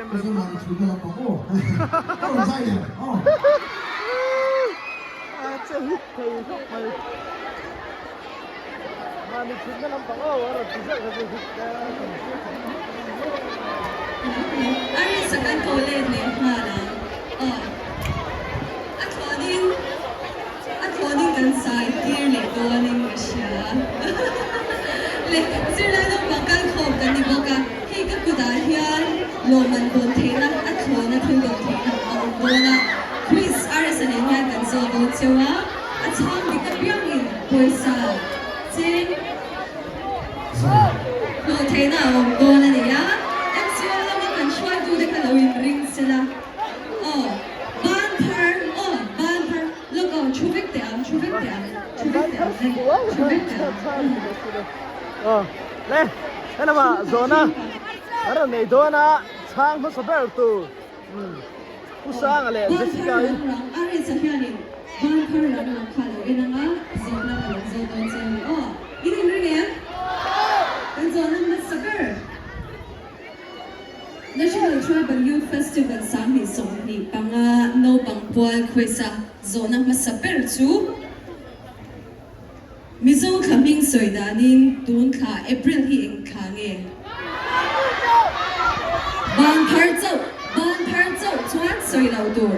A che hit thei khawp mai. Mahni thutna lampang aw a rawn ti zeuh kha chu hit a kan hria thei mai. A rinsa kan ko let leh nghal ang. Aw. A thlawnin a thlawnin kan sai tir leh dawnin ka hria. Le zirlai naupang kal khawm kan ni bawk a, hei ka kutah hian lawmman dawn theihna a thlawna thil dawn theihna a awm dawn a. Quiz RS-a nen hian kan zawh dawn cheu a, a chhang dik apiangin pawisa cheng hlawh theihna a awm dawn a ni a. MCO lama kan hruaitute kha lo inring sela. Aw, ban thar, aw, ban thar, lawk aw, thu vek teh ang, thu vek teh ang, thu vek teh ang, hei, thu vek teh ang. Aw, le, helamah zawhna a rawn nei dawn a, chhang hmasa ber tur Pu Sanga leh Ban thar Jessica in. rang rang, a rinsa hianin ban thar rang rang kha lo en ang a, zawhna ka lo zawh dawn che a ni. Aw, in inring em? Kan zawhna hmasa ber. National Tribal Youth Festival 2025 naupang pual khawisa zawhna hmasa ber chu Mizo thla hming sawi danin tun thla April hi eng thla nge? Ban thar chauh, ban thar chauh chuan sawi lo tur.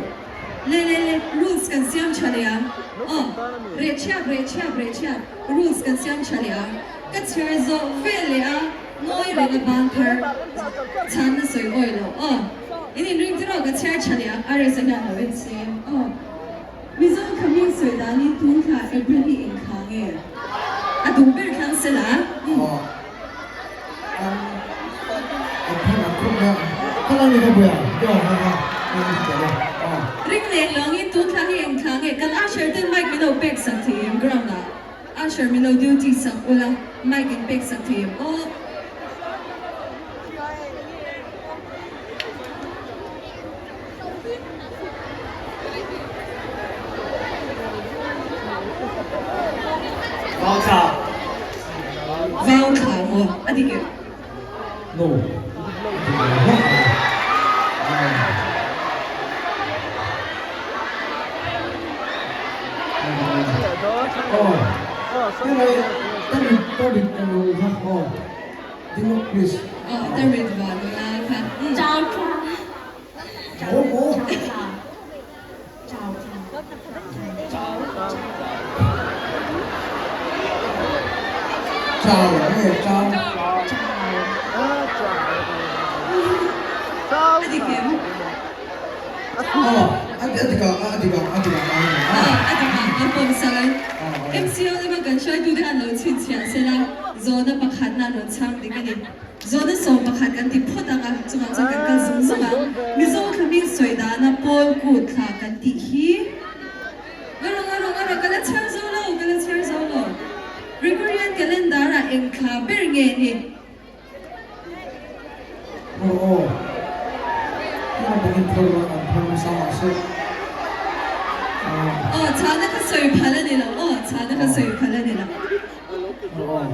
Le le le, rules kan siam tha leh ang. Aw, reh chhiap, reh chhiap, reh chhiap, rules kan siam tha leh ang. Ka chhiar zawh vel leh a. Ngawi reng a ban thar chhanna sawi awi lo aw. In inring chu rawh ka chhiar tha leh ang RS a hian lo en se aw. Mizo kha mi sawi danin tun thla April hi eng thla nge? A duh ber thlang se la. Aw an an phun an khum nia ka lo ni ka buai ang ti awm ha ha an ti tawh lo aw. Ring leng lawngin tun thla hi eng thla nge? Kan usher ten mic min lo pek sak thei em ground ah? Usher min lo duty sak ula, mic in pek sak thei em aw. Vau thla. Vau thla maw? A dik em? No. A dik lo hlauh mai. Aw ta rit van nula kha. A dik em? A dik a, a dik a pawm sak an. MCO lama kan hruaitute han lo chhinchhiah sela, zawhna pakhatna an rawn chhang dik a ni. Zawhna 11 kan ti phawt ang a, chungah chuan kan kal zung zung ang. Mizo thlaming sawi dana pawl kut thla kan tih hi. Ngarawh, ngarawh, ngarawh, ka la chhiar zo lo, ka la chhiar zo lo. Gregorian calendar ah eng thla ber nge ni? Aw aw, heng bangin phur rual an phur nasa mahse aw. Aw, chhana ka sawi phal a ni lo, aw, chhana ka sawi phal a ni lo. Aw aw.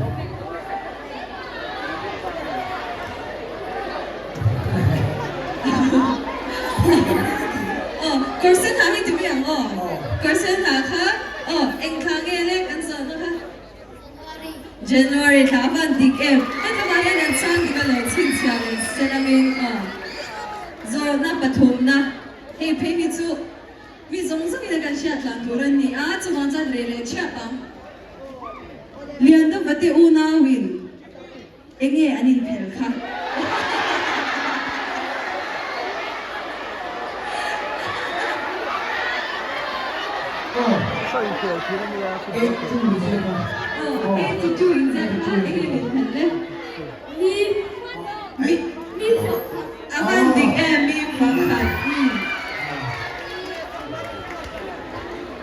Aw, kawr sen ha hi ti mai ang aw, kawr sen ha kha aw, eng thla nge le kan zawhna kha? January thla a van dik em? Hetlangah hian an chhang dik a lo chhinchhiah leh selangin aw zawhna pathumna hei phei hi chu mi zawng zawngin a kan hriat tlan tur a ni a, chuvang chuan reh leh thiap ang. Lian deuh vate unauin enge an inphel kha? Aw, 82 inziak kha enge an inphel le? Mi, mi, mi a van dik em mi pakhat.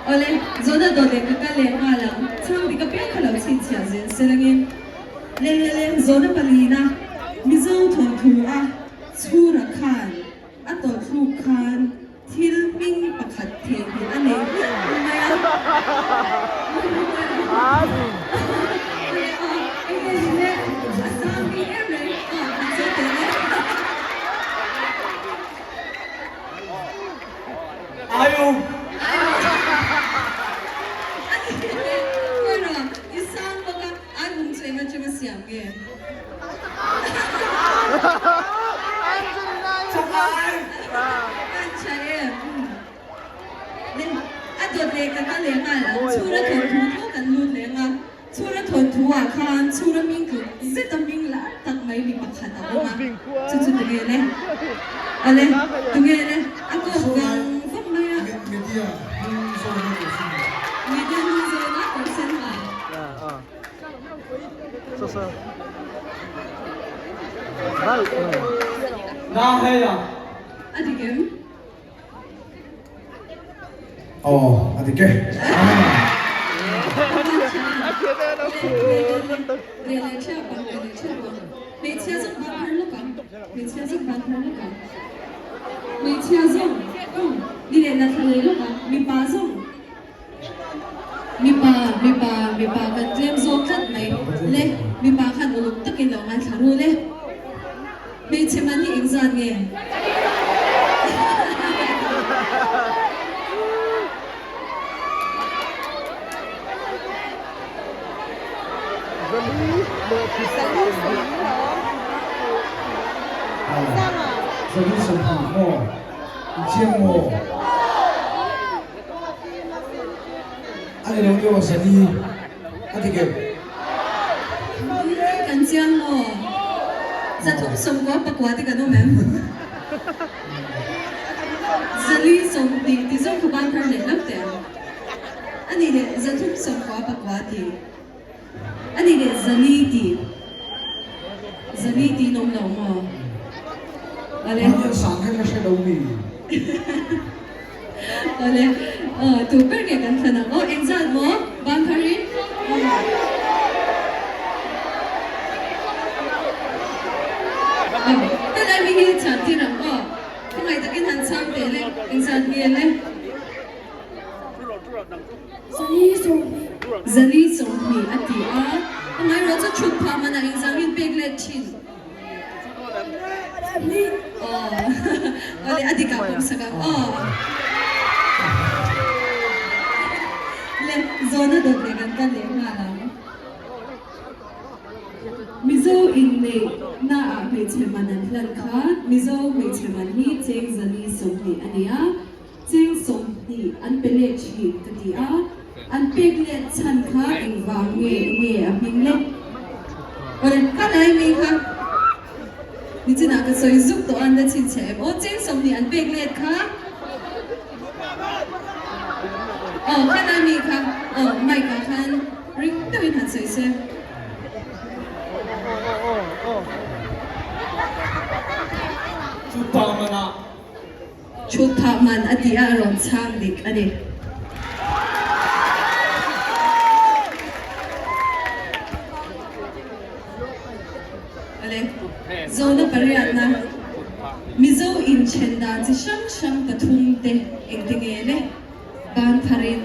Awle, zawhna dawt leh ka kal leh nghal ang. Chhang dik apiang kha lo chhinchhiah zel selangin. Le le le, zawhna palina Mizo thawnthu a chhura khan a tawlhthluk khan thil hming pakhat theihnghilh a nei hmiah mai a. Awle aw, enge ni le, a sang bik em mai. Aw, han sawi teh le. Aium. Khawi rawh, i sang bawk a, aium chu eng atanga siam nge? Chakai. An tha em? A dawt leh ka kal leh nghal ang, chhura thawnthu tho kan lut leh ang a. Chhura thawnthu ah khan chhura hming tluk zet a hming lar tak mai mi pakhat a awm a, chu chu tunge le? Awle, tunge le? A kawp vang vang mai a. Media hnung zawna kawrsen ha. Media hnung zawna kawrsen ha. Na hei a. A dik em? Aw, a dik e. Mipa, mipa, mipa kan tlem zawk tlat mai le, mipa khan uluk takin lo ngaithla ru le. Hmeichhe man hi engzat nge? Zali 20 maw? Inchiang maw? A ni lo deuh a Zali a ti keuh. Kan chiang maw? 390 pakua te kan awm em? 420 ti zawng kha ban thar leh hlauh teh ang. A nih leh 390 pakua ti. A nih leh 400 ti. 400 ti in awm lo maw? Awle. Mahni an sang kha ka hre lo mi. Awle, aw tu ber nge kan thlan ang aw, engzat maw ban thar in? Aw, helai mi hi chhan tir ang aw, khawngaih takin han chhang teh le, engzat nge le? 420 a ti a, amaherawh chu chhut phah manah engzah min pek let thin? Aw, awle a dik ah pawm sak ang aw. Le, zawhna dawt leh kan kal leh nghal ang. Mizo inneih na ah hmeichhe man an hlan kha Mizo hmeichhe man hi cheng 420 a ni a. Cheng 20 an pe let thin ka ti a, an pek let chhan kha engvang nge nge a hming le? Awle, ka lai mai kha nichinah ka sawi zuk tawh a, an la chhinchhiah em? Aw, cheng 20 an pek let kha aw, ka lai mai kha aw, mic ah khan ring deuhin han sawi se. Chuta manah Chhut phah man a tih a rawn chhang dik a ni. Awle, Zona pariatna, Mizo inthen dan chi hrang hrang pathum te engti nge le? Ban tharin.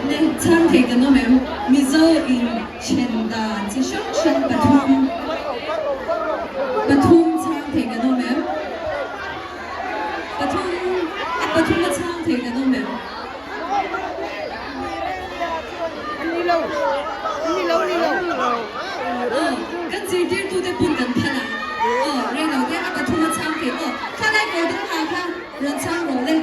Le chhang thei kan awm em? Mizo in then dan chi hrang hrang pathum pathum chhang thei kan awm em? Pathum a pathum a chhang thei kan awm em? Aw, kan zirtirtute pun kan phal ang. Aw, reilo te a pathum a chhang thei. Aw, khalai kawr dum ha kha rawn chhang rawh le.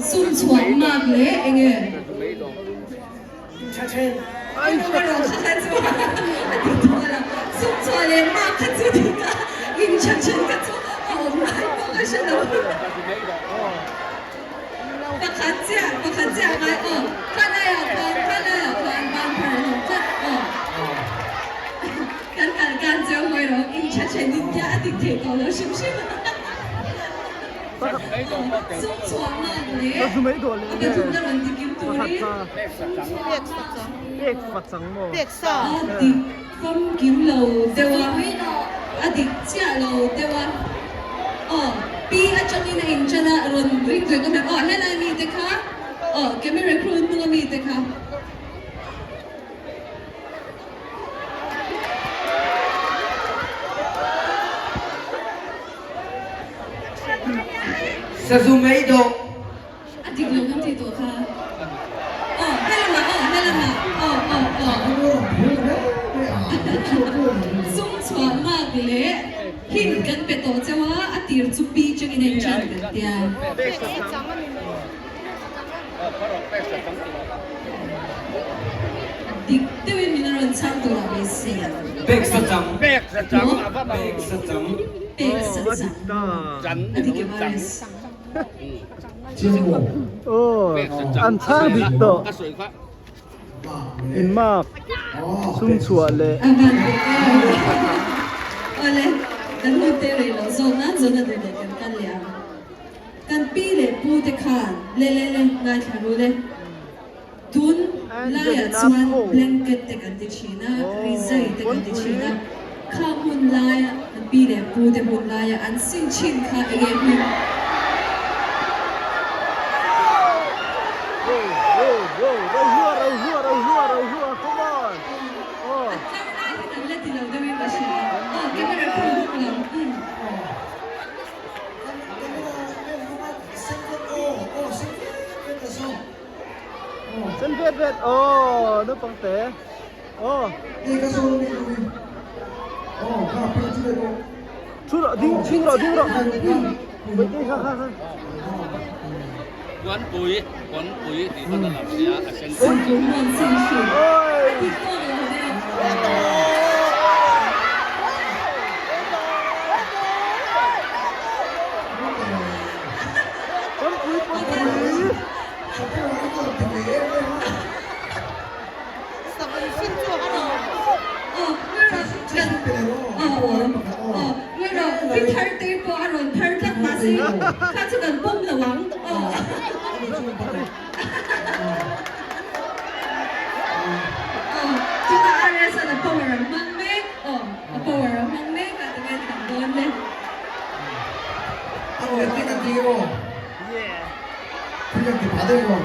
Sum chhuah mak leh eng nge? A dik famkim lo deuh a, a dik chiah lo deuh a, aw. Pi atangin a inṭan a, rawn ring ve ka hmel. Aw helai mite kha, aw camera crew hnunga mite kha. Sazu mei dawh. A dik lo kan tih tawh kha. Aw helamah aw helamah aw aw aw. Sum chhuah mak leh hint kan pe tawh cheu a, a tir chu pi changin a inṭan kan tia. Dik deuhin min a rawn chhang tur a beisei. Pek sa chang. Pek sa chang a va mang. Pek sa chang. Pek sa chang. A dik em Aris? Aw an chhang dik tawh. In mark sum chhuah leh. A van dik em. Awle kan hun te rei lo zawk nan zawna duh leh kan kal leh ang. Kan pi leh pu te khan le le le ngaithla ru le. Tun laiah chuan blanket te kan ti thin a, rizai te kan ti thin a. Kha hun laia kan pi leh pu te hun laia an sin thin kha enge hming? A tlar lai hian an la ti lo deuhin ka hria. Aw camera crew hnung lam. Sen vet vet aw naupang te aw. Thu rawh ding chhing rawh ding rawh Bawihtei kha kha kha. Puanpui puanpui tih kha ka lam sia a sen Oi. Pawnpui pawnpui. A power a hmang mek a tinge tham dawn le. A rawn ti kan ti emaw? Thil kan ti pah daih emaw?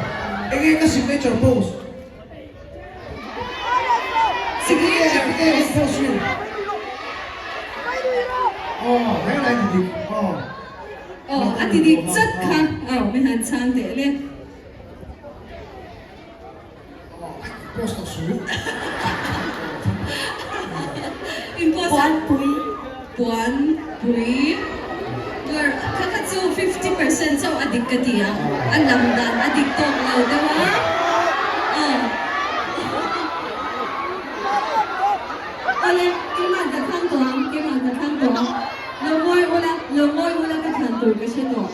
Enge ka signature pose? Signature pose. Pose rin. Aw, heng lai ti dik. Aw. Aw, a ti dik chat kha. Aw, mi han chhang teh le. Puanpui Puanpui Ber kha kha chu 50% chauh a dik ka ti a, a lam dan a dik tawk lo deuh a, aw Awle keimah ka thlang tawh ang, keimah ka thlang tawh ang, lo ngawi ula, lo ngawi ula ka thlan tur ka hre tawh.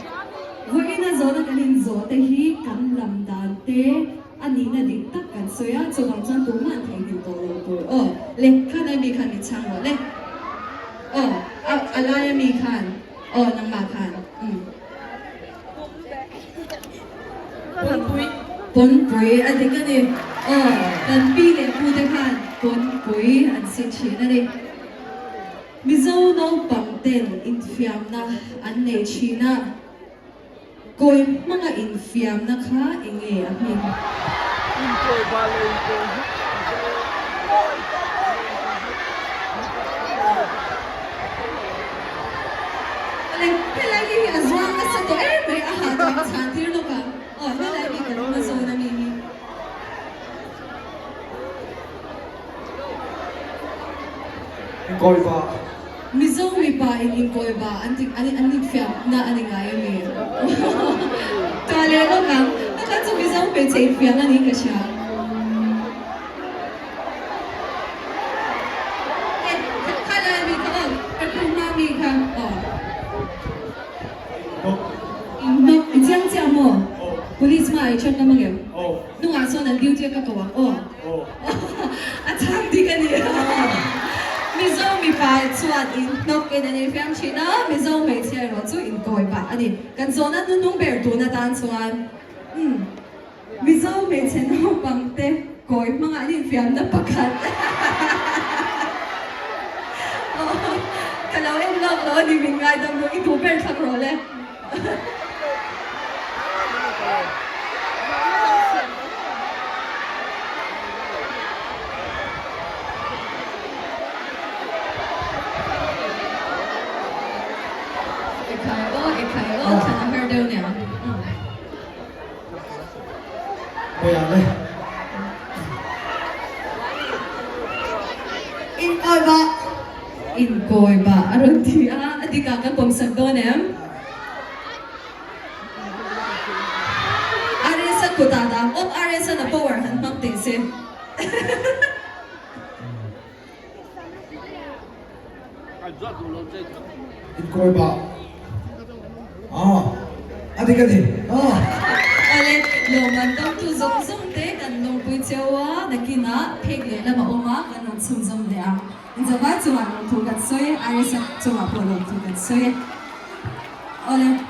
Vawiina zawhna kan inzawh te hi kan lam dan te a nihna dik tak kan sawi a, chuvang chuan tumah an theihnghilh tawh lo tur. Aw le, khan ai mi khan min chhang rawh le. Aw, a a laia mi khan, aw nangmah khan, umm. Pawnpui. Pawnpui a dik a ni. Aw, kan pi leh pu te khan pawnpui an sin thin a ni. Mizo naupang ten infiamna an nei thin a, kawi hmanga infiamna kha enge a hming? Inkawi ba leh inkawi hnuk Mizo Awle, helai mi hi a zuang nasa tawh em mai, a hah tawh in chhan tir lawk ang. Aw, helai mi kan hma zawn a mi hi. Inkawi ba. Mizo mipa in inkawi ba an ti an an infiam na a ni ngai a mi? Tah leh lawk ang, a kha chu Mizo hmeichhe infiam a niin ka hria. E, kha lai mi kha aw, ka pu hma mi kha aw. Inhnawk, i chiang chiah maw? Police hma ah i then ngam angem? Hnungah sawn an duty a ka ko ang aw. A chhang dik a ni. Mizo mipa chuan inhnawk in an infiam thin a, Mizo hmeichhia erawh chu inkawi pah a ni. Kan zawhna hnuhnung ber tun atan chuan umm Mizo hmeichhe naupang te kawi hmangah an infiamna pakhat. Ka lo en lawk lo. lo a ni min ngaidam rawh i duh ber thlak rawh le. Ekhai aw ekhai aw thlan a har deuh nia. Bawiah le. Inkawi bah. Inkawi bah a rawn ti a, a dik ah kan pawmsak dawn em? RS-a kut ah dang awp RS-an a power han hmang teh se. Inkawi bah. Aw, a dik a ni. Aw. Awle, lawmman dawngtu zawng zawng te kan lawmpui cheu a, nakinah phek leh lam a awm a, kan rawn chhunzawm leh ang. Inzavai chungah lawmthu kan sawi, RSF chungah pawh lawmthu kan sawi. Awle.